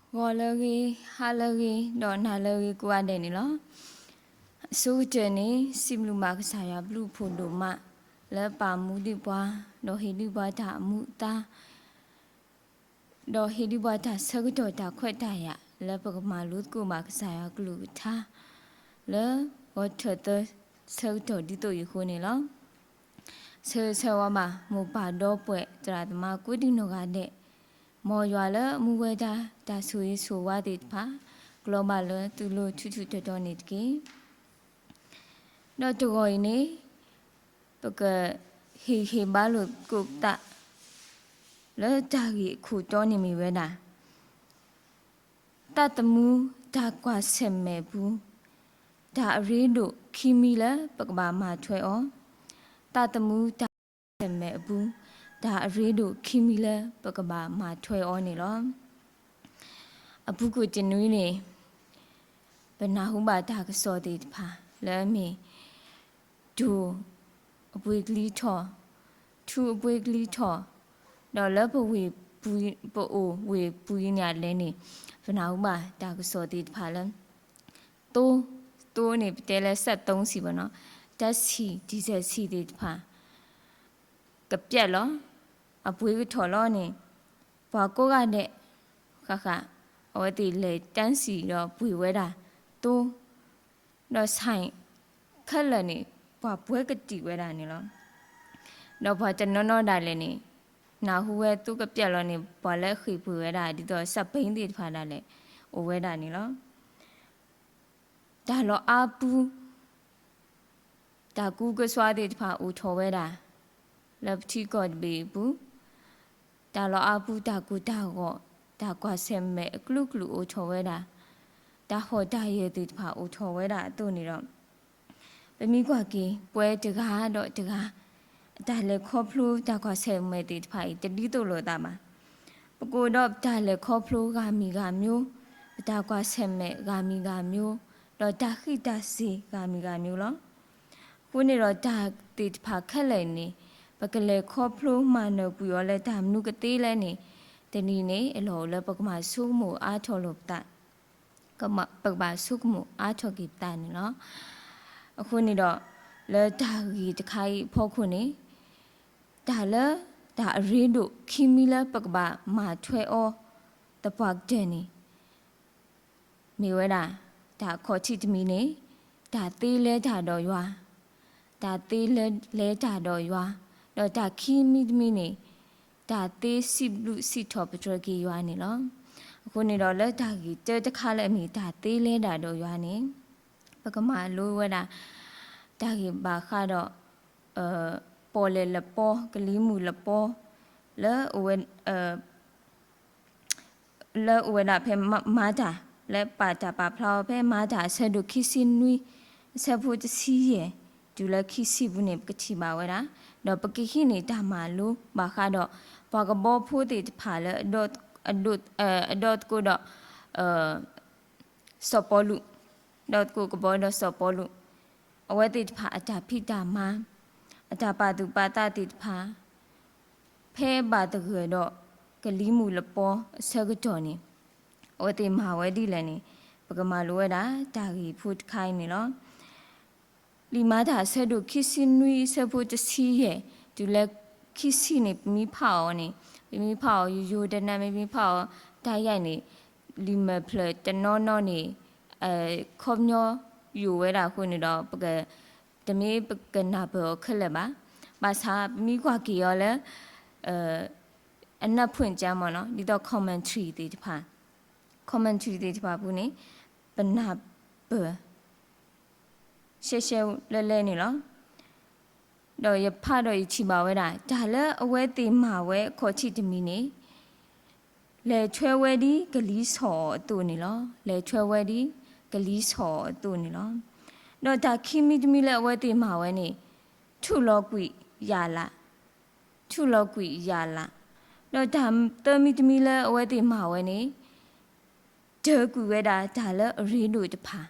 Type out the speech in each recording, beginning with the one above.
ဂီၤလၢအဂ့ၤ, ဟါလၢအဂ့ၤ, ဒီးနၤလၢအဂ့ၤကိးဂၤဒဲးန့ၣ်လီၤ. အဆိကတၢၢ်န့ၣ် စံးဘျုးဘၣ်ကစၢ်ယွၤဘျုးဖှိၣ်ဒိၣ်မး လၢပာ်မူဒံးပှၤ, ဒီးဟ့ၣ်ဒံးပှၤတၢ်အမူအသါ, ဒီးဟ့ၣ်ဒံးပှၤတၢ်ဆၢကတီၢ်တၢ်ခွဲးတၢ်ယာ် လၢပကမၤလိသကိးဘၣ်ကစၢ်ယွၤကလုၢ်ကထါ လၢဂီၤထၢၣ်သၢဆၢကတီၢ်ဒ်သိးအံၤအဃိန့ၣ်လီၤ. ဆၢဂ့ၤဆၢဝါဘၣ် မိၢ်ပၢ်ဒီပုၢ်ဝဲၢ်သရၣ်သမါကိးဒံနီၢ်ဂၤဒဲး, မ်ယွၤလၢအမူဝဲဒၣ် တၢ်ဆိၣ်ဂ့ၤဆိၣ်ဝါသ့ၣ်တဖၣ် ကလီၤဘၣ်လၢသုလိၤထူးထူးတီၤတီၤန့ၣ်တက့ၢ်. ဒီးတဂီၤအံၤန့ၣ် ပကဟ့ၣ်ဂံၢ်ဟ့ၣ်ဘါလိာ်သကိးပသး လၢတၢ်ဂ့ၢ်အခိၣ်တီန့ၣ်မ့ၢ်ဝဲဒၣ် သးသမူတၢ်ကွၢ်ဆၢၣ်မဲာ်အပူၤ တၢ်အရ့ဒိၣ်ခံမံၤလၢပကဘၣ်မၤထွဲအီၤ, သးသမူတၢ်ကွၢ်ဆၢၣ်မဲာ်အပူၤ တၢ်အရ့ဒိၣ်ခံမံၤလၢပကဘၣ်မၤထွဲအီၤန့ၣ်လီၤ. အပူၤကွံာ်တနွံန့ၣ် ပနၢ်ဟူဘၣ်တၢ်ကစီၣ်သ့ၣ်တဖၣ် လၢအမ့ၢ် တိၢ်အပှ့ၤကလံၤထီၣ်, ထူအပှ့ၤကလံၤထီၣ်, ဒီးလၢပဝ့ၢ်ပူၤ, ပအိၣ်ဝ့ၢ်ပူၤအံၤန့ၣ်အလဲၣ်န့ၣ် ပနၢ်ဟူဘၣ်တၢ်ကစီၣ်သ့ၣ်တဖၣ်လၢ သိ, သိန့ၣ် ပတဲလၢစက်သုံးဆီပေါ့နော်, ဓာတ်ဆီ, ဒီဇယ်ဆီသ့ၣ်တဖၣ် ကပျက်လီၤ, အပှ့ၤကထီၣ်လီၤန့ၣ် ပှၤကိးဂၤဒဲး ဃၣ်ဃၣ် အဝဲသ့ၣ်လဲၤတန်းစီဒီးပှ့ၤဝဲဒၣ်သိ, ဒီးဆိုင်ခဲလၢာ်န့ၣ် ပှၤပှဲၤကတံာ်ဝဲဒၣ်န့ၣ်လီၤ. ဒီးပှၤတနီၤနီၤဒၣ်လဲာ်န့ၣ် နၢ်ဟူဝဲသိကပျက်လီၤန့ၣ် ပှၤလၢအဃ့ၢ်ပှ့ၤဝဲဒၣ် ဒ်သိး စက်ဘီး သ့ၣ်တဖၣ်ဒၣ်လဲာ် အိၣ်ဝဲဒၣ်န့ၣ်လီၤ. တၢ်လီၢ်အါပူၤ တၢ်ကူကစွါသ့ၣ်တဖၣ်အိၣ်ထီၣ်ဝဲဒၣ် လၢပထံကီၢ်တဘ့ၣ်အပူၤ, တၢ်လီၢ်အါပူၤ တၢ်ကိၢ်တၢ်ဂီၤ, တၢ်ကွၢ်ဆၢၣ်မဲာ်အကလုာ်ကလုာ်အိၣ်ထီၣ်ဝဲဒၣ်, တၢ်ဟီၣ်တၢ်ယၢၤသ့ၣ်တဖၣ်အိၣ်ထီၣ်ဝဲဒၣ်အသိးန့ၣ်ဒီး ပမ့ၢ်ကွၢ်က့ၤ ပှၤတဂၤဒီးတဂၤ အတၢ်လဲၤခီဖျိတၢ်ကွၢ်ဆၢၣ်မဲာ်သ့ၣ်တဖၣ်အံၤ တဒ်သိးလိာ်သးဘၣ်. ပကအိၣ်ဒီးပတၢ်လဲၤခီဖျိဂၤမံၤဂၤမျိုး, ပတၢ်ကွၢ်ဆၢၣ်မဲာ်ဂၤမံၤဂၤမျိုး, ဒီးတၢ်ဃံးတၢ်စ့ၤဂၤမံၤဂၤမျိုးလီၤ. အဃိန့ၣ်ဒီးတၢ်သ့ၣ်တဖၣ်ခဲလၢာ်အံၤန့ၣ် ပကလဲၤခီဖျိမၤနၢၤကွံာ်အီၤလၢတၢ်မနုၤကသ့လဲၣ်န့ၣ် တနံၤန့ၣ် အလီၢ်အိၣ်လၢပကဘၣ်ဆိကမိၣ်အါထီၣ်လိာ်ပသး ပကဘၣ်ဆိကမိၣ်အါထီၣ်က့ၤပသးန့ၣ်လီၤ. အဃိန့ၣ်ဒီး လၢတၢ်ဂ့ၢ်တခါအံၤအဖီခိၣ်န့ၣ် တၢ်လၢ တၢ်အရ့ဒိၣ်ခံမံၤလၢပကဘၣ်မၤထွဲအီၤ သပှၢ်ကတၢၢ်န့ၣ် မ့ၢ်ဝဲဒၣ် တၢ်အခီၣ်ထံးတမံၤန့ၣ် တၢ်သ့လဲၤတၢ်ဒီးယွၤ, တၢ်သ့လဲၤတၢ်ဒီးယွၤ, ဒီးတၢ်ခံမံၤတမံၤန့ၣ် တၢ်သ့စံးဘျုးစံးထီၣ်ပတြၢၤက့ၤယွၤန့ၣ်လီၤ. အဃိန့ၣ်ဒီးလၢတၢ်ဂ့ၢ်တၢတခါလၢအမ့ၢ်တၢ်သ့လဲၤတၢ်ဒီးယွၤန့ၣ် ပကမၤလိဝဲဒၣ် တၢ်ဂ့ၢ်ဘၣ်ဃးဒီး ပီၣ်လဲၣ်လပီ, ကလံၤမုၢ်လပီ, လၢ လၢအိၣ်ဝဲဒၣ်ဖဲမၤတၢ်, လၢပာ်တၢ်ပာ်ဖျါအီၤဖဲမၤတၢ်အဆၢဒိၣ်ခံဆံနွံ အဆၢဖိတဆံယဲၢ် တုၤလၢခံဆံပူၤန့ၣ် ပကထံၣ်ဘၣ်ဝဲဒၣ်, ဒီးပကဟံးန့ၢ်တၢ်မၤလိဘၣ်ဃးဒီး ပှၤကဘီဖိသ့ၣ်တဖၣ်လၢ အဒီသကိးဒီး စီၤပီလူး, ဒီသကိးကဘီဒီးစီၤပီလူး, အဝဲသ့ၣ်တဖၣ်အတၢ်ဖံးတၢ်မၤ, အတၢ်ပာ်သူၣ်ပာ်သးသ့ၣ်တဖၣ် ဖဲဘၣ်သဂၢၢ်ဒီး ကလံၤမုၢ်လပီအဆၢကတီၢ်န့ၣ် အဝဲသ့ၣ်မၤဝဲဒ်လဲၣ်န့ၣ် ပကမၤလိဝဲဒၣ်တၢ်ဂ့ၢ်ဖိတခါအံၤန့ၣ်လီၤ. လံာ်မၤတၢ်အဆၢဒိၣ်ခံဆံနွံအဆၢဖိတဆံယဲၢ် တုၤလၢခံဆံန့ၣ် ပမ့ၢ်ဖးအီၤန့ၣ်, ပမ့ၢ်ဖးအီၤယိယိတနၢ် မ့မ့ၢ်ဖးအီၤတၢ်ယဲၢ်န့ၣ် လံာ်မဲာ်ဖျၢၣ်တနီၤနီၤန့ၣ် ခီပညီယိာ်ဝဲဒၣ်အဃိန့ၣ်ဒီး ပက တမ့ၢ်ပကနၢ်ပၢၢ်အီၤခဲလၢာ်ဘၣ်. ဘၣ်ဆၣ်ပမ့ၢ်ကွၢ်က့ၤအီၤလၢ အနၢ်ဖှိၣ်ကမၢ်နီၤ ဒ်သိး commentary သ့ၣ်တဖၣ်, commentary သ့ၣ်တဖၣ်အပူၤန့ၣ် ပနၢ်ပၢၢ် ရှဲရှဲလဲလဲန့ၣ်လီၤ. ဒီးယဖးဒီးယထံၣ်ဘၣ်ဝဲဒၣ် တၢ်လၢအဝဲသ့ၣ်မၤဝဲအခီၣ်ထံးတမံၤန့ၣ် လဲၤထွဲဝဲဒ်ကလံၤဆီၣ်အီၤအသိးန့ၣ်လီၤ. လဲၤထွဲဝဲဒ်ကလံၤဆီၣ်အီၤအသိးန့ၣ်လီၤ. ဒီးတၢ်ခံမံၤတမံၤလၢအဝဲသ့ၣ်မၤဝဲန့ၣ် ထူၣ်လီၤကွံာ်ယၣ်လး, ထူၣ်လီၤကွံာ်ယၣ်လး, ဒီးတၢ်သၢမံၤတမံၤလၢအဝဲသ့ၣ်မၤဝဲန့ၣ် တၢၤကွံာ်ဝဲဒၣ်တၢ်လၢအရ့ဒိၣ်တဖၣ်,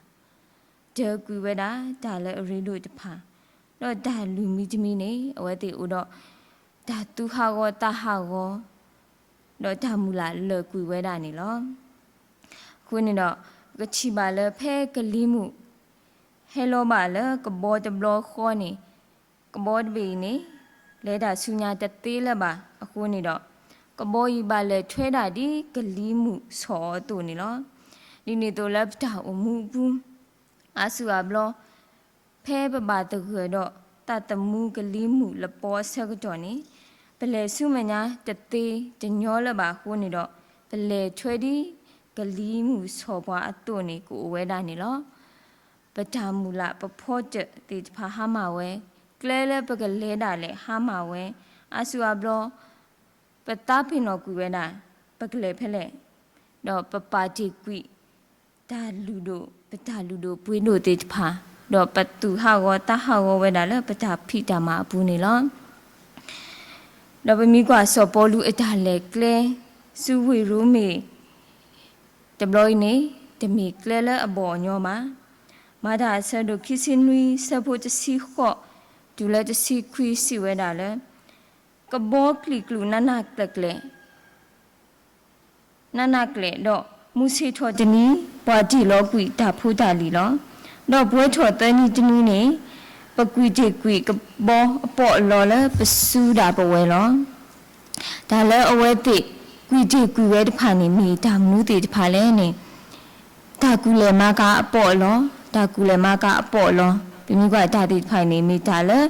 တၢၤကွံာ်ဝဲဒၣ်တၢ်လၢအရ့ဒိၣ်တဖၣ်, ဒီးတၢ်လွံၢ်မံၤတမံၤန့ၣ် အဝဲသ့ၣ်အိၣ်ဒီး တၢ်သူၣ်ဟးဂီၤသးဟးဂီၤ, ဒီးတၢ်မုၢ်လၢ်လၢာ်ကွံာ်ဝဲဒၣ်န့ၣ်လီၤ. အဃိန့ၣ်ဒီး ပကထံၣ်ဘၣ်လၢဖဲကလံၤမုၢ် ဟဲလီၤဘၣ်လၢကဘီတဘျီဃီန့ၣ်, ကဘီတဘ့ၣ်အံၤန့ၣ် လဲၤတၢ်ဆူညါတသ့လၢၤဘၣ်အဃိန့ၣ်ဒီး, ကဘီအံၤဘၣ်လဲၤထွဲဒၣ်ဒ်ကလံၤမုၢ်ဆီၣ်အီၤအသိးန့ၣ်လီၤ. ဒ်န့ၣ်အသိးလၢပတၢ်အိၣ်မူအပူၤ အါစုအါဘျီ ဖဲပဘၣ်သဂၢၢ်ဒီးသးသမူကလံၤမုၢ်လပီအဆၢကတီၢ်န့ၣ်, ပလဲၤဆူမဲာ်ညါတသ့တညီလၢၤဘၣ်အဃိန့ၣ်ဒီး, ပလဲၤထွဲဒ်ကလံၤမုၢ်ဆီၣ်ပှၤအသိးန့ၣ် ကအိၣ်ဝဲဒၣ်န့ၣ်လီၤ. ပတၢ်မုၢ်လၢ်ပဖီတၢၣ်သ့ၣ်တဖၣ်ဟါမၢ်ဝဲ, ကျဲလၢပကလဲၤဒၣ်လဲာ်ဟါမၢ်ဝဲ, အါစုအါဘျီ ပသးပ့ၤနီၣ်ကွံာ်ဝဲဒၣ် ပကလဲၤဖဲလဲၣ်, ဒီးပပာ်တ့ၢ်ကွံာ် တၢ်လုၢ်ဒိၣ် ပတၢ်လုၢ်ဒိၣ်ပှ့ၤဒိၣ်သ့ၣ်တဖၣ်, ဒီးပသူၣ်ဟးဂီၤသးဟးဂီၤဝဲဒၣ်လၢပတၢ်ဖံးတၢ်မၤအပူၤန့ၣ်လီၤ. ဒီးပမ့ၢ်ကွၢ်စီၤပီလူးအတၢ်လဲၤကျဲ ဆူဝ့ၢ်ရိမ့ၤ တဘျီအံၤန့ၣ် တမ့ၢ်ကျဲလၢအဘီၣ်အညီဘၣ်. မၤတၢ်အဆၢဒိၣ်ခံဆံနွံ ဆၢဖိတဆံဃိး တုၤလၢတဆံခွံစံးဝဲဒၣ်လၢ ကဘီကျံၣ်ကျူၣ်နးနးကျဲၣ်ကျဲၣ် နးနးကျဲၣ်ဒီး မုၢ်ဆ့ၣ်ထီၣ်တနံၤ ပှၤတ့ၢ်လီၤကွံာ်တၢ်ဖိတၢ်လံၤလီၤ. ဒီးပှဲၤထီၣ်သၢနံၤတနံၤန့ၣ် ပကွံာ်တ့ၢ်ကွံာ်ကဘီအပီးအလီလၢပစုဒၣ်ပဝဲလီၤ. တၢ်လၢအဝဲသ့ၣ်ကွံာ်တ့ၢ်ကွံာ်ဝဲတဖၣ်န့ၣ် မ့ၢ်တၢ်မနုၤသ့ၣ်တဖၣ်လဲၣ်န့ၣ်, တၢ်ကူၣ်လဲၤမၤကၤအပီးအလီ, တၢ်ကူၣ်လဲၤမၤကၤအပီးအလီ, ပမ့ၢ်ကွၢ်တၢ်သ့ၣ်တဖၣ်အံၤန့ၣ် မ့ၢ်တၢ်လၢ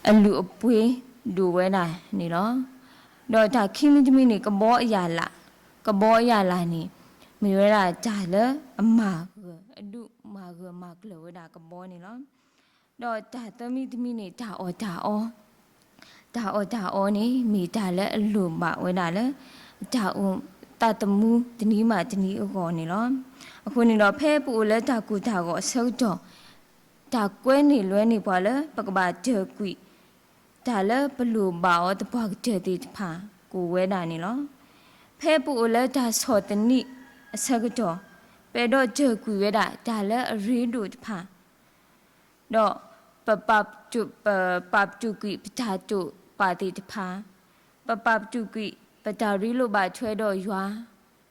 အလုၢ်အပှ့ၤဒိၣ်ဝဲဒၣ်န့ၣ်လီၤ. ဒီးတၢ်ခံမံၤတမံၤန့ၣ် ကဘီအယၣ်လၣ်, ကဘီအယၣ်လၣ်န့ၣ် မ့ၢ်ဝဲဒၣ်တၢ်လၢအမၤဂၢၢ် အဒုးမၤဂၢၢ်မၤကျၢၤဝဲဒၣ်ကဘီန့ၣ်လီၤ. ဒီးတၢ်သၢမံၤတမံၤန့ၣ် တၢ်အီၣ်တၢ်အီ, တၢ်အီၣ်တၢ်အီန့ၣ် မ့ၢ်တၢ်လၢအလိၣ်ဘၣ်ဝဲဒၣ်လၢ တၢ်အိၣ်သးသမူတနံၤဘၣ်တနံၤအဂီၢ်န့ၣ်လီၤ. အဃိန့ၣ်ဒီး ဖဲပအိၣ်လၢတၢ်ကိၢ်တၢ်ဂီၤအဆၢကတီၢ် တၢ်ကွဲန့ၢ်လွဲန့ၢ်ပှၤလၢ ပကဘၣ်တ့ၢ်ကွံာ် တၢ်လၢပလိၣ်ဘၣ်အီၤသပှၢ်ကတၢၢ်သ့ၣ်တဖၣ် ကအိၣ်ဝဲဒၣ်န့ၣ်လီၤ. ဖဲပအိၣ်လၢတၢ်ဆီၣ်သနံးအဆၢကတီၢ် ပအဲၣ်ဒိးတ့ၢ်ကွံာ်ဝဲဒၣ် တၢ်လၢအရ့ဒိၣ်တဖၣ် ဒီးပပာ်ပတုာ်ကွံာ်ပတၢ်တိာ်ပာ်သ့ၣ်တဖၣ်, ပပာ်ပတုာ်ကွံာ် ပတၢ်ရ့လိာ်ဘၣ်ထွဲဒီးယွၤ,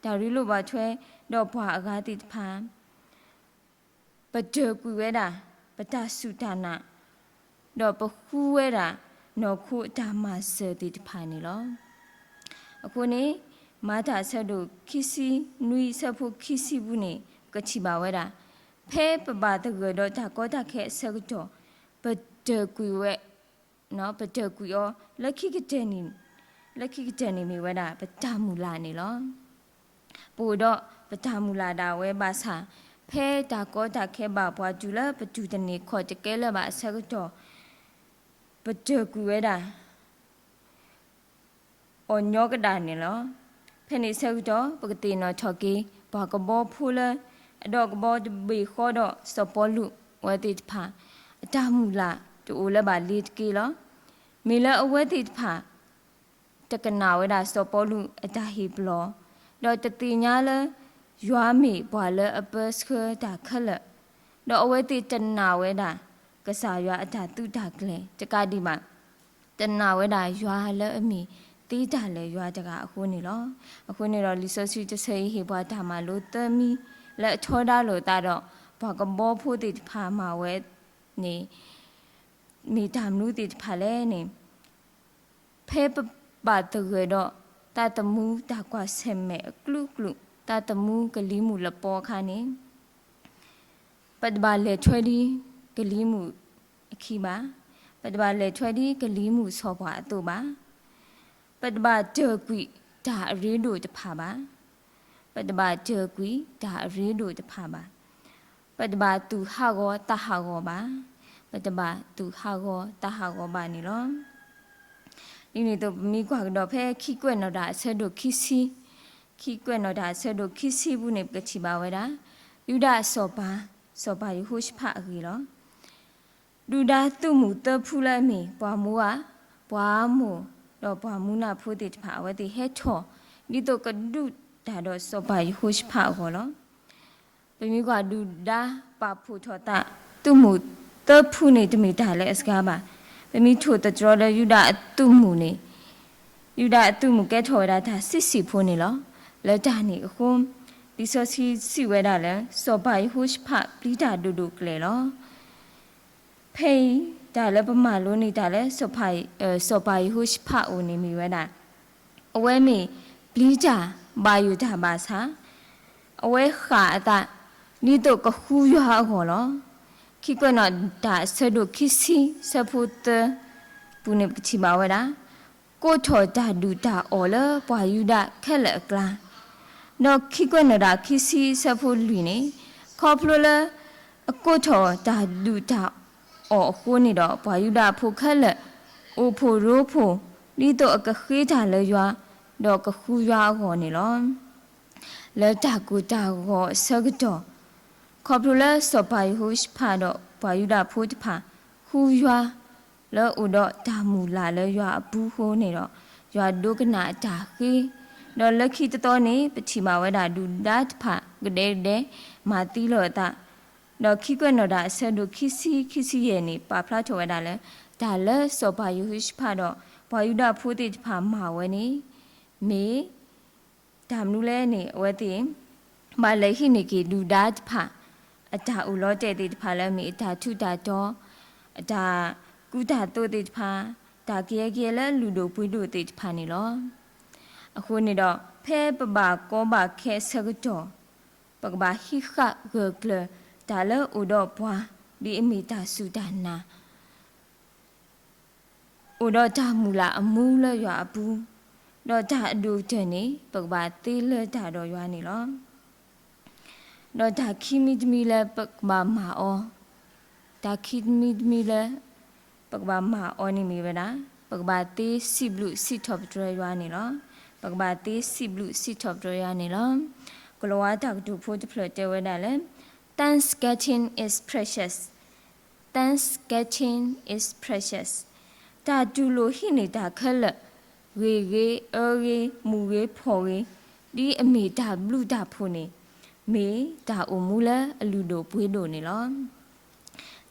တၢ်ရ့လိာ်ဘၣ်ထွဲဒီးပှၤအဂၤသ့ၣ်တဖၣ် ပတ့ၢ်ကွံာ်ဝဲဒၣ် ပတၢ်စူၢ်တၢ်နာ်, ဒီးပဃုဝဲဒၣ် နီၢ်ခိအတၢ်မၤစၢၤသ့ၣ်တဖၣ်န့ၣ်လီၤ. အဃိန့ၣ် မၤတၢ်အဆၢဒိၣ်ခံဆံနွံ ဆၢဖိခံဆံပူၤန့ၣ် ပကထံၣ်ဘၣ်ဝဲဒၣ် ဖဲပဘၣ်သဂၢၢ်ဒီးတၢ်ကီတၢ်ခဲအဆၢကတီၢ် ပတ့ၢ်ကွံာ်ဝဲ ပတ့ၢ်ကွံာ်အီၤ လၢခံကတၢၢ်န့ၣ် လၢခံကတၢၢ်န့ၣ်မ့ၢ်ဝဲဒၣ် ပတၢ်မုၢ်လၢ်န့ၣ်လီၤ. ပအိၣ်ဒီးပတၢ်မုၢ်လၢ်ဒၣ်ဝဲဘၣ်ဆၣ်, ဖဲတၢ်ကီတၢ်ခဲဘၣ်ပှၤတုၤလၢပတူၢ်တန့ၢ်ခီၣ်တကဲလၢၤဘၣ်အဆၢကတီၢ် ပတ့ၢ်ကွံာ်ဝဲဒၣ် အီၤညီကဒၣ်န့ၣ်လီၤ. ဖဲန့ၣ်အဆၢကတီၢ် ပကသ့ၣ်နီၣ်ထီၣ်က့ၤ ပှၤကဘီဖိလၢ အဒီးကဘီတဘ့ၣ်ဃီဒီးစီၤပီလူးအဝဲသ့ၣ်တဖၣ် အတၢ်မုၢ်လၢ်တအိၣ်လၢၤဘၣ်လ့ၤတက့ၢ်လီၤ. မ့ၢ်လၢအဝဲသ့ၣ်တဖၣ် တကနၣ်ဝဲဒၣ်စီၤပီလူးအတၢ်ဟ့ၣ်ပလီၢ်, ဒီးတသ့ၣ်ညါလၢ ယွၤမ့ၢ်ပှၤလၢအပၢဆှၢတၢ်ခဲလၢာ်, ဒီးအဝဲသ့ၣ်တနာ်ဝဲဒၣ် ကစၢ်ယွၤအတၢ်သုးတၢ်ကျဲၤတကးဒံးဘၣ် တနာ်ဝဲဒၣ်ယွၤလၢအမ့ၢ်သ့တၢ်လၢာ်ယွၤတဂၤအဃိန့ၣ်လီၤ. အဃိန့ၣ်ဒီး လံာ်စီဆှံတဆၢအံၤဟ့ၣ်ပှၤတၢ်မၤလိသၢမံၤ လၢအထီဒါလိာ်သးဒီး ပှၤကဘီဖိသ့ၣ်တဖၣ်မၤဝဲန့ၣ် မ့ၢ်တၢ်မနုၤသ့ၣ်တဖၣ်လဲၣ်န့ၣ်, ဖဲပဘၣ်သဂၢၢ်ဒီး သးသမူတၢ်ကွၢ်ဆၢၣ်မဲာ်အကလုာ်ကလုာ် သးသမူကလံၤမုၢ်လပီအခါန့ၣ် ပတဘၣ်လဲၤထွဲဒ်ကလံၤမုၢ်အခံဘၣ်. ပတဘၣ်လဲၤထွဲဒ်ကလံၤမုၢ်ဆီၣ်ပှၤအသိးဘၣ်. ပတဘၣ်တ့ၢ်ကွံာ်တၢ်အရ့ဒိၣ်တဖၣ်ဘၣ်. ပတဘၣ်တ့ၢ်ကွံာ်တၢ်အရ့ဒိၣ်တဖၣ်ဘၣ်. ပတဘၣ်သူၣ်ဟးဂီၤသးဟးဂီၤဘၣ်. ပတဘၣ်သူၣ်ဟးဂီၤသးဟးဂီၤဘၣ်န့ၣ်လီၤ. ဒ်န့ၣ်အသိး ပမ့ၢ်ကွၢ်ကဒီးဖဲခံကွဲးနီၣ်တၢ်အဆၢဒိၣ်ခံဆံ, ခံကွဲးနီၣ်တၢ်အဆၢဒိၣ်ခံဆံပူၤန့ၣ် ပကထံၣ်ဘၣ်ဝဲဒၣ် ယူဒၤအစီၤပၤ, စီၤပၤယဟိၤၡဖးအဂ့ၢ်လီၤ. ဒုၣ်ဒါသုးမုၢ်သၢဖုလၢအမ့ၢ် ပှၤမူဧါ, ပှၤမိၢ်, ဒီးပှၤမူနၢ်ဖိသ့ၣ်တဖၣ် အဝဲသ့ၣ်ဟဲထီၣ် ဒ်သိးကဒုးတၢ်ဒီးစီၤပၤယဟိၤၡဖးအဂီၢ်လီၤ. ပမ့ၢ်ကွၢ်ဒုၣ်ဒါပာ်ဖှိၣ်ထီၣ်သး သုးမုၢ်သၢဖုန့ၣ် တမ့ၢ်တၢ်လၢအစှၤဘၣ်. ပမ့ၢ်ထိၣ်သတြီလၢယူဒၤအသုးမုၢ်န့ၣ်, ယူဒၤအသုးမုၢ်ကဲထီၣ်ဝဲဒၣ်တၢ်ဆံးဆံးဖိန့ၣ်လီၤ. လၢတၢ်န့ၣ်အဃိ, လံာ်စီဆှံစံးဝဲဒၣ်လၢ စီၤပၤယဟိၤၡဖးပျံၤတၢ်ဒိၣ်ဒိၣ်ကျဲၤလီၤ. ဖဲအံၤ တၢ်လၢပမၤလိန့ၢ်တၢ်လၢ စီၤပၤယဟိၤၡဖးအအိၣ်န့ၣ်မ့ၢ်ဝဲဒၣ် အဝဲမ့ၢ်ပျံၤတၢ်ဘၣ်ယိၣ်တၢ်ဘၣ်ဆၣ် အဝဲဃၣ်အသး ဒ်သိးကဃူယွၤအဂီၢ်လီၤ. ခံကွဲးနီၣ်တၢ်အဆၢဒိၣ်ခံဆံ ဆၢဖိသၢပူၤန့ၣ် ပကထံၣ်ဘၣ်ဝဲဒၣ် ကိးထီၣ်တၢ်ဒုၣ်တၢ်အီၣ်လၢပှၤယူဒၤခဲလၢာ်အကျါ, ဒီးခံကွဲးနီၣ်တၢ်ခံဆံ ဆၢဖိလွံၢ်န့ၣ် ခီဖျိလၢ အကိးထီၣ်တၢ်ဒုၣ်တၢ်အီၣ်အဃိန့ၣ်ဒီး ပှၤယူဒၤဖိခဲလၢာ် အိၣ်ဖှိၣ်ရိဖှိၣ် ဒ်သိးအကဃ့တၢ်လၢယွၤ ဒီးကဃူယွၤအဂီၢ်န့ၣ်လီၤ. လၢတၢ်ကိၢ်တၢ်ဂီၤအဆၢကတီၢ် ခီဖျိလၢစီၤပၤယဟိၤၡဖးဒီးပှၤယူဒၤဖိတဖၣ် ဃူယွၤ လၢအိၣ်ဒီးတၢ်မုၢ်လၢ်လၢယွၤအပူၤအဃိန့ၣ်ဒီး ယွၤဒိကနၣ်အတၢ်ဃ့, ဒီးလၢခံတသီန့ၣ် ပထံၣ်ဘၣ်ဝဲဒၣ်ဒုၣ်ဒါတဖၣ် ကဒဲကဒဲ မၤသံလီၤအသး, ဒီးခံကွဲးနီၣ်တၢ်အဆၢဒိၣ်ခံဆံ ခံဆံယဲၢ်န့ၣ် ပာ်ဖျါထီၣ်ဝဲဒၣ်လၢ တၢ်လၢစီၤပၤယဟိၤၡဖးဒီး ပှၤယူဒၤဖိသ့ၣ်တဖၣ်မၤဝဲန့ၣ် မ့ၢ် တၢ်မနုၤလဲၣ်န့ၣ် အဝဲသ့ၣ် ဘၣ်လဲၤဟံးန့ၢ်က့ၤဒုၣ်ဒါတဖၣ် အတၢ်အိၣ်လီၤတဲာ်သ့ၣ်တဖၣ်လၢအမ့ၢ်အတၢ်ထူးတၢ်တီၤ, အတၢ်ကူတၢ်သိးသ့ၣ်တဖၣ်, တၢ်ကယဲကယဲလၢအလုၢ်ဒိၣ်ပှ့ၤဒိၣ်သ့ၣ်တဖၣ်န့ၣ်လီၤ. အဃိန့ၣ်ဒီး ဖဲပဘၣ်ကီဘၣ်ခဲအဆၢကတီၢ် ပကဘၣ်ဟံးဃာ်ဂၢၢ်ကျၢၤ တၢ်လၢအိၣ်ဒီးပှၤ ဒ်အမ့ၢ်တၢ်စူၢ်တၢ်နာ် အိၣ်ဒီးတၢ်မုၢ်လၢ်အမူလၢယွၤအပူၤ, ဒီးတၢ်အဒိၣ်ကတၢၢ်န့ၣ် ပကဘၣ်သ့လၢတၢ်ဒီးယွၤန့ၣ်လီၤ. ဒီးတၢ်ခံမံၤတမံၤလၢပကဘၣ်မၤအီၤ, တၢ်ခံမံၤတမံၤလၢ ပကဘၣ်မၤအီၤန့ၣ်မ့ၢ်ဝဲဒၣ် ပကဘၣ်သ့စံးဘျုးစံးထီၣ်ပတြၢၤယွၤန့ၣ်လီၤ. ပကဘၣ်သ့စံးဘျုးစံးထီၣ်ပတြၢၤယွၤန့ၣ်လီၤ. ကလၤဝါတၢ်ကတိၤဖိတဖျၢၣ်တဲဝဲဒၣ်လၢ Thanksgiving is precious. Thanksgiving is precious. တၢ်တူၢ်လိာ်ဟံးန့ၢ်တၢ်ခဲလၢာ်, ဂ့ၢ်ဂ့ၤအၢဂ့ၤ မုၢ်ဂ့ၤဖှီၣ်ဂ့ၤ, ဒ်အမ့ၢ်တၢ်ဘျုးတၢ်ဖှိၣ်န့ၣ် မ့ၢ်တၢ်အိၣ်မူလၢအလုၢ်ဒိၣ်ပှ့ၤဒိၣ်န့ၣ်လီၤ.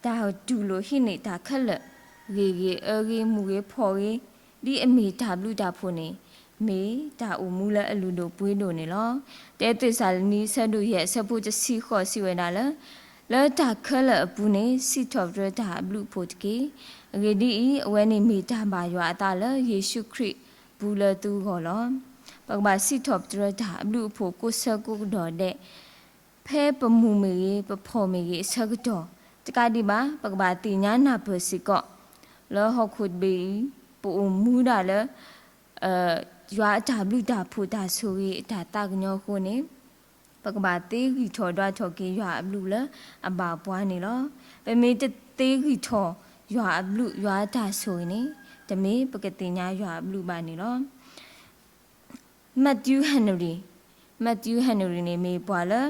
တၢ်တူၢ်လိာ်ဟံးန့ၢ်တၢ်ခဲလၢာ်, ဂ့ၢ်ဂ့ၤအၢဂ့ၤ မုၢ်ဂ့ၤဖှီၣ်ဂ့ၤ, ဒ်အမ့ၢ်တၢ်ဘျုးတၢ်ဖှိၣ်န့ၣ် မ့ၢ်တၢ်အိၣ်မူလၢအလုၢ်ဒိၣ်ပှ့ၤဒိၣ်န့ၣ်လီၤ. တၢသ့းစၤလနံ အဆၢဒိၣ်ယဲၢ် အဆၢဖိတဆံဃိးစံးဝဲဒၣ်လၢ လၢတၢ်ခဲလၢာ်အပူၤန့ၣ် စံးထီၣ်ပတြၢၤတၢ်အဘျုးအဖှိၣ်တက့ၢ်. အဂ့ၢ်ဒ်အံၤ, အဝဲန့ၣ်မ့ၢ်တၢ်ဘၣ်ယွၤအသးလၢယ့ၣ်ၡူးခရံာ်ပူၤလၢသုဂီၢ်လီၤ. ပကဘၣ်စံးထီၣ်ပတြၢၤတၢ်အဘျုးအဖှိၣ်ကိးဆၢကိးကတီၢ်ဒဲး ဖဲပမုာ်မ့ၢ်ဂ့ၤ ပဖှီၣ်မ့ၢ်ဂ့ၤအဆၢကတီၢ်, တကးဒံးဘၣ် ပကဘၣ်သ့ၣ်ညါနၢ်ပၢၢ်စ့ၢ်ကီး လၢဟီၣ်ခိၣ်တဘ့ၣ်အံၤ ပအိၣ်မူဒၣ်လၢ ယွၤအတၢ်ဘျုးတၢ်ဖှိၣ်တၢ်ဆိၣ်ဂ့ၤအတၢ်သးကညီၤအဃိန့ၣ် ပကဘၣ်သ့ဂံၢ်ထီၣ်ဒွးထီၣ်က့ၤယွၤအဘျုးလၢအဘၣ်ပှၤန့ၣ်လီၤ. ပမ့ၢ်တသ့ဂံၢ်ထီၣ်ယွၤအဘျုး ယွၤအတၢ်ဆိၣ်ဂ့ၤန့ၣ် တမ့ၢ်ပကသ့ၣ်ညါယွၤအဘျုးဘၣ်န့ၣ်လီၤ. Matthew Henry, Matthew Henry န့ၣ် မ့ၢ်ပှၤလၢ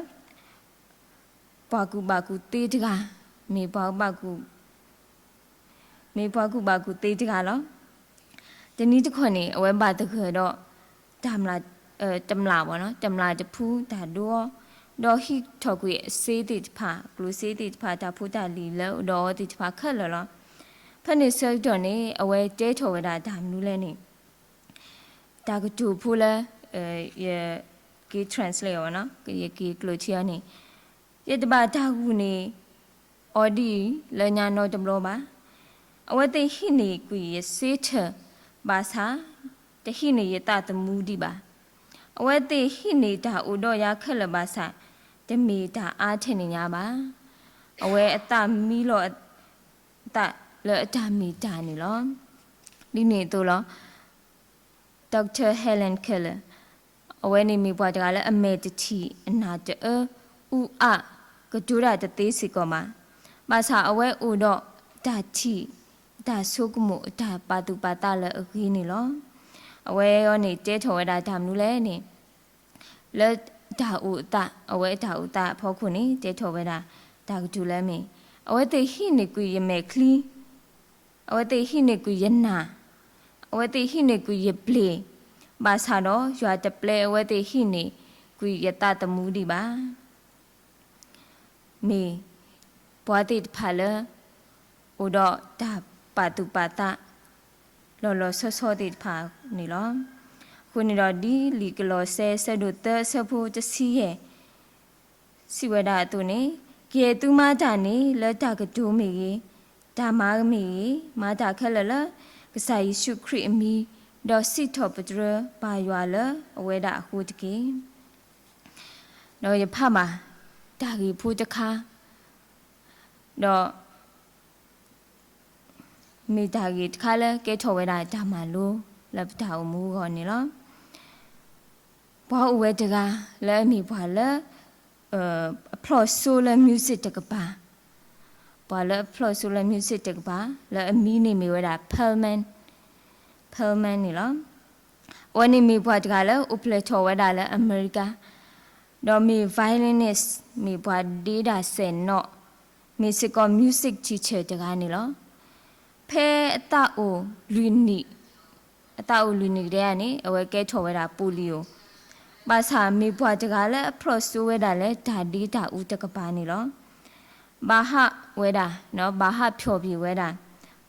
ပှၤကူၣ်ဘၣ်ကူၣ်သ့တဂၤ, မ့ၢ်ပှၤကူၣ်ဘၣ်ကူၣ် မ့ၢ်ပှၤကူၣ်ဘၣ်ကူၣ်သ့တဂၤလီၤ. တနံၤတခီန့ၣ် အဝဲဘၣ်သဂၢၢ်ဒီး တမျၢ်, တမျၢ်ဘၣ်နီၤ, တမျၢ်တဖု တၢ်ဒိအီၤ, ဒီးဟံးထီၣ်ကွံာ်အစ့သ့ၣ်တဖၣ်, ကျိၣ်စ့သ့ၣ်တဖၣ်, တၢ်ဖိတၢ်လံၤလၢအအိၣ်ဒီးအီၤသ့ၣ်တဖၣ်ခဲလၢာ်လီၤ. ဖဲန့ၣ်ဆၢကတီၢ်န့ၣ် အဝဲတဲထီၣ်ဝဲဒၣ်တၢ်မနုၤလဲၣ်န့ၣ် တၢ်ကတိၤဖိလၢ ယက့ၤ translate အီၤဘၣ်နီၤ, ယက့ၤကျိာ်ထံအီၤန့ၣ်, ယတဘၣ်တၢ်ဂုာ်န့ၢ် အီၤဒ်အံၤလၢညါနီတဘျီဘၣ်. အဝဲသ့ၣ်ဟံးန့ၢ်ကွံာ်ယစ့ထၢၣ်ဘၣ်ဆၣ်, တဟံးန့ၢ်ယသးသမူဒံးဘၣ်. အဝဲသ့ၣ်ဟံးန့ၢ်တၢ်အိၣ်ဒီးယၤခဲလၢာ်ဘၣ်ဆၣ်, တမ့ၢ်တၢ်အါထဲန့ၣ်ညါဘၣ်. အဝဲအသးမံလီၤအသးလၢအတၢ်မ့ၢ်တၢ်န့ၣ်လီၤ. ဒ်န့ၣ်အသိးလီၤ. Doctor Helen Keller အဝဲန့ၣ်မ့ၢ်ပှၤတဂၤလၢအမဲာ်တထံၣ်အနၢ်တအၢ အူအါ ကတိၤတၢ်တသ့စ့ၢ်ကီးဘၣ်. ဘၣ်ဆၣ်အဝဲအိၣ်ဒီးတၢ်ထံၣ် တၢ်ဆိကမိၣ် တၢ်ပာ်သူၣ်ပာ်သးလၢအဂ့ၤန့ၣ်လီၤ. အဝဲအံၤန့ၣ် တဲထီၣ်ဝဲဒၣ်တၢ်မနုၤလဲၣ်န့ၣ် လၢတၢ်အိၣ်အသး, အဝဲအတၢ်အိၣ်သးအဖီခိၣ်န့ၣ် တဲထီၣ်ဝဲဒၣ် တၢ်ကတိၤလၢအမ့ၢ်, အဝဲသ့ၣ်ဟံးန့ၢ်ကွံာ်ယမဲာ်ချံ, အဝဲသ့ၣ်ဟံးန့ၢ်ကွံာ်ယနၢ်, အဝဲသ့ၣ်ဟံးန့ၢ်ကွံာ်ယပျ့ၤ, ဘၣ်ဆၣ်ဒီးယွၤတပျဲအဝဲသ့ၣ်ဟံးန့ၢ်ကွံာ်ယသးသမူဒံးဘၣ်. မ့ၢ်ပှၤသ့ၣ်တဖၣ်လၢ အိၣ်ဒီးတၢ်ပာ်သူၣ်ပာ်သး လီၤလီၤဆီဆီသ့ၣ်တဖၣ်န့ၣ်လီၤ. အဃိန့ၣ်ဒီး ဒ်လံာ်ကလီးစဲ အဆၢဒိၣ်သၢ အဆၢဖိတဆံယဲၢ် စံးဝဲဒၣ်အသိးန့ၣ်, ကယဲၢ်သုမၤတၢ်န့ၣ် လၢတၢ်ကတိၤမ့ၢ်ဂ့ၤ, တၢ်မၤမ့ၢ်ဂ့ၤ, မၤတၢ်ခဲလၢာ်လၢ ကစၢ်ယ့ၣ်ၡူးခရံာ်အမံၤ, ဒီးစံးထီၣ်ပတြၢၤပၢ်ယွၤလၢအဝဲဒၣ်အဃိတက့ၢ်. ဒီးယဖးဘၣ် တၢ်ဂ့ၢ်ဖိတခါ, ဒီး မ့ၢ်တၢ်ဂ့ၢ်တခါလၢကဲထီၣ်ဝဲဒၣ်တၢ်မၤလိလၢပတၢ်အိၣ်မူအဂီၢ်န့ၣ်လီၤ. ပှၤအိၣ်ဝဲတဂၤလၢအမ့ၢ်ပှၤလၢ အဖျီၣ်စိလၢ music တကပၤ, ပှၤလၢအဖျီၣ်စိလၢ music တကပၤ လၢအမံၤန့ၣ်မ့ၢ်ဝဲဒၣ် Pearlman, Pearlman န့ၣ်လီၤ. အဝဲန့ၣ်မ့ၢ်ပှၤတဂၤလၢအိၣ်ဖျဲၣ်ထီၣ်ဝဲဒၣ်လၢအမဲရကၤ, ဒီးမ့ၢ် violinist, မ့ၢ်ပှၤဒ့တၢ်စဲးနီၣ်, မ့ၢ်စ့ၢ်ကီး music teacher တဂၤန့ၣ်လီၤ. ဖဲအသးအိၣ်လွံၢ်နံၣ်, အသးအိၣ်လွံၢ်နံၣ်ကတည်းကန့ၣ် အဝဲကဲထီၣ်ဝဲဒၣ် polio, ဘၣ်ဆၣ်မ့ၢ်ပှၤတဂၤလၢအဖျီၣ်စိဝဲဒၣ်လၢတၢ်ဒ့တၢ်အူတကပၤန့ၣ်လီၤ. ဘၣ်ဟးဝဲဒၣ်, ဘၣ်ဟးဖျီၣ်ဖံးဝဲဒၣ်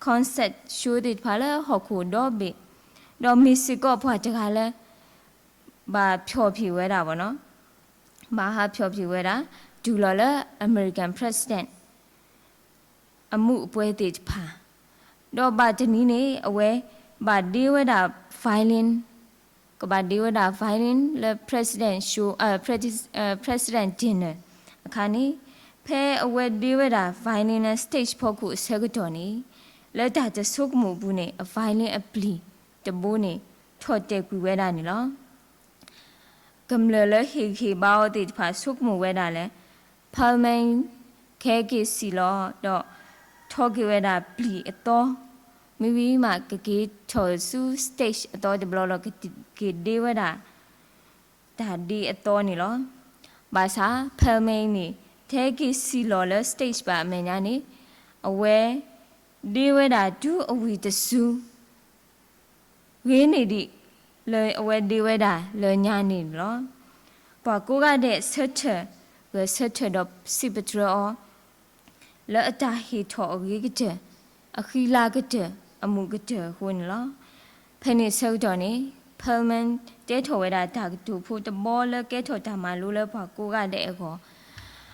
concert show သ့ၣ်တဖၣ်လၢဟီၣ်ခိၣ်ဒီဘ့ၣ်, ဒီးမ့ၢ်စ့ၢ်ကီးပှၤတဂၤလၢ ဘၣ်ဖျီၣ်ဖံးဝဲဒၣ်ဘၣ်နီၤ, ဘၣ်ဟးဖျီၣ်ဖံးဝဲဒၣ် တုၤလီၤလၢ American president အမူးအပွဲသ့ၣ်တဖၣ်, ဒီးဘၣ်တနံၤန့ၣ် အဝဲဘၣ်ဒ့ဝဲဒၣ် violin, ကဘၣ်ဒ့ဝဲဒၣ် violin လၢ president show, president dinner အခါန့ၣ်, ဖဲအဝဲဒ့ဝဲဒၣ် violin လၢ stage ဖီခိၣ်အဆၢကတီၢ်န့ၣ်, လၢတၢ်တဆိကမိၣ်အပူၤန့ၣ် အ violin အပျံၤတဘိန့ၣ် ထီၣ်တဲာ်ကွံာ်ဝဲဒၣ်န့ၣ်လီၤ. ကမျၢၢ်လၢဟ့ၣ်ဂံၢ်ဟ့ၣ်ဘါအီၤသ့ၣ်တဖၣ်ဆိကမိၣ်ဝဲဒၣ်လၢ Pearlman ကဟဲက့ၤစံၣ်လီၤ ဒီးထီက့ၤဝဲဒၣ်ပျံၤအသီ, မ့ၢ်ဝံၤမးကက့ၤထီၣ်ဆူ stage အသီတဘျီလီၤ ကက့ၤဒ့ဝဲဒၣ် တၢ်ဒ့အသီန့ၣ်လီၤ. ဘၣ်ဆၣ် Pearlman န့ၣ် တဟဲက့ၤစံၣ်လီၤလၢ stage ဘၣ်အမဲာ်ညါန့ၣ်, အဝဲဒ့ဝဲဒၣ်တုၤအဝံၤတစု ဂ့ၤန့ၢ်ဒံး လၢအဝဲဒ့ဝဲဒၣ်လၢညါန့ၣ်လီၤ. ပှၤကိးဂၤဒဲးဆၢထၢၣ်, ဂဲၤဆၢထၢၣ်ဒီးစံးပတြၢၤအီၤ လၢအတၢ်ဟ့ၣ်ထီၣ်အဂ့ၤကတၢၢ်, အဃံလၤကတၢၢ်, အမူးကတၢၢ်အဃိန့ၣ်လီၤ. ဖဲန့ၣ်ဆၢကတီၢ်န့ၣ် Pearlman တဲထီၣ်ဝဲဒၣ်တၢ်ကတိၤဖိတဘီလၢကဲထီၣ်တၢ်မၤလိလၢပှၤကိးဂၤဒဲးအဂီၢ်,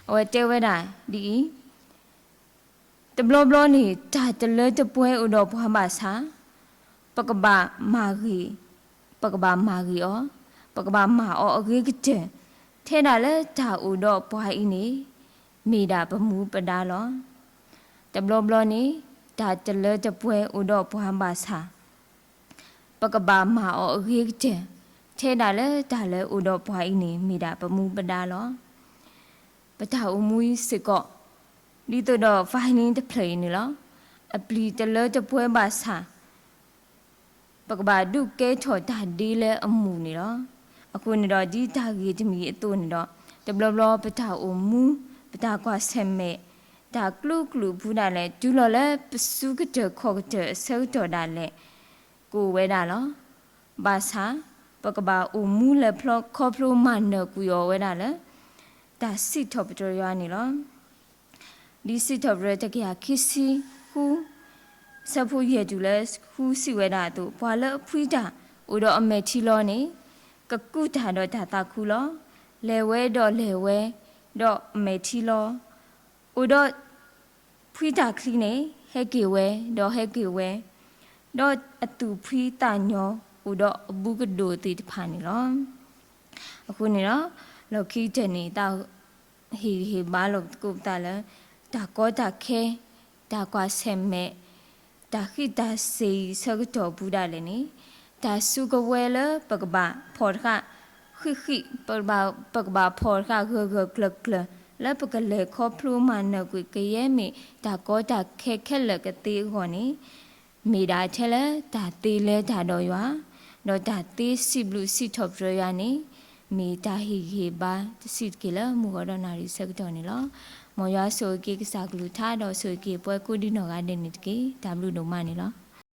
အဝဲတဲဝဲဒၣ်ဒ်အံၤ, တဘျီဘျီန့ၣ် တၢ်တလၢတပှဲၤအိၣ်ဒီးပှၤဘၣ်ဆၣ်, ပကဘၣ်မၤဂ့ၤ, ပကဘၣ်မၤဂ့ၤအီၤ, ပကဘၣ်မၤအီၤအဂ့ၤကတၢၢ်, ထဲဒၣ်လၢတၢ်အိၣ်ဒီးပှၤအံၤန့ၣ် မ့ၢ်ဒၣ်ပမူပဒါလီၤ. တဘျီဘျီန့ၣ် တၢ်တလၢတပှဲၤအိၣ်ဒီးပှၤဘၣ်ဆၣ်, ပကဘၣ်မၤအီၤအဂ့ၤကတၢၢ်, ထဲဒၣ်လၢတၢ်လၢအိၣ်ဒီးပှၤအံၤန့ၣ် မ့ၢ်ဒၣ်ပမူပဒါလီၤ. ပတၢ်အိၣ်မူအံၤစ့ၢ်ကီး ဒ်သိးဒီး violin တဖျၢၣ်အံၤန့ၣ်လီၤ. အပျံၤတလၢတပှဲၤဘၣ်ဆၣ် ပကဘၣ်ဒုးကဲထီၣ်တၢ်ဒ့လၢအမူးန့ၣ်လီၤ. အဃိန့ၣ်ဒီး ဒ်တၢ်ဂ့ၢ်တမံၤအသိးန့ၣ်ဒီး တဘျီဘျီပတၢ်အိၣ်မူ, ပတၢ်ကွၢ်ဆၢၣ်မဲာ်, တၢ်ကျူးကျူးအပူၤဒၣ်လဲာ် တုၤလီၤလၢပစုကတၢၢ်ခီၣ်ကတၢၢ်အဆၢကတီၢ်ဒၣ်လဲာ် ကအိၣ်ဝဲဒၣ်လီၤ. ဘၣ်ဆၣ် ပကဘၣ်အိၣ်မူလၢာ်ခီဖျိမၤနၢၤကွံာ်အီၤဝဲဒၣ်လၢ တၢ်စံးထီၣ်ပတြၢၤယွၤန့ၣ်လီၤ. ဒ်စံးထီၣ်ပတြၢၤတကယၤခံဆံဃု ဆၢဖိယဲၢ်တုၤလၢဃုစံးဝဲဒၣ်အသိး, ပှၤလၢအဖှံတၢ်အိၣ်ဒီးအမဲာ်ထံလီၤန့ၣ် ကကူးတၢ်ဒီးတၢ်သးခုလီၤ. လဲၤဝဲဒီးလဲၤဝဲဒီးအမဲာ်ထံလီၤ, အိၣ်ဒီးဖှံတၢ်ချံန့ၣ် ဟဲက့ၤဝဲဒီးဟဲက့ၤဝဲ, ဒီးအသူၣ်ဖှံသးညီအိၣ်ဒီးအဘူးကဒိၣ်သ့ၣ်တဖၣ်န့ၣ်လီၤ. အဃိန့ၣ်ဒီး လီၢ်ခံကတၢၢ်န့ၣ် သးဟ့ၣ်ဂံၢ်ဟ့ၣ်ဘါလိာ်သကိးပသးလၢ တၢ်ကီတၢ်ခဲ, တၢ်ကွၢ်ဆၢၣ်မဲာ်, တၢ်ဃံးတၢ်စ့ၤအံၤဆၢကတီၢ်ပူၤဒၣ်လဲာ်န့ၣ်, တၢ်စုကဝဲၤလၢပကဘၣ်ဖီၣ်တဃၣ်ဃံးဃံး, ပကဘၣ်ဖီၣ်တဃၣ်ဂၢၢ်ဂၢၢ်ကျၢၤကျၢၤ လၢပကလဲၤခီဖျိမၤနၢၤကွံာ် ကယဲၢ်မ့ၢ်တၢ်ကီတၢ်ခဲခဲလၢာ်ကသ့အဂီၢ်န့ၣ် မ့ၢ်ဒၣ်ထဲလၢတၢ်သ့လဲၤတၢ်ဒီးယွၤ, ဒီးတၢ်သ့စံးဘျုးစံးထီၣ်ပတြၢၤယွၤန့ၣ် မ့ၢ်တၢ်ဟ့ၣ်ဂံၢ်ဟ့ၣ်ဘါတစဲးတက့ၢ်လၢမုၢ်ဂီၤဒီးနၣ်ရံၣ်ဆၢကတီၢ်န့ၣ်လီၤ. မ်ယွၤဆိၣ်ဂ့ၤက့ၤကစၢ်ကလုၢ်ကထါ ဒီးဆိၣ်ဂ့ၤက့ၤပှၤကိးဒံနီၢ်ဂၤဒဲးန့ၣ်တက့ၢ်. တၢ်ဘျုးဒိၣ်မးန့ၣ်လီၤ.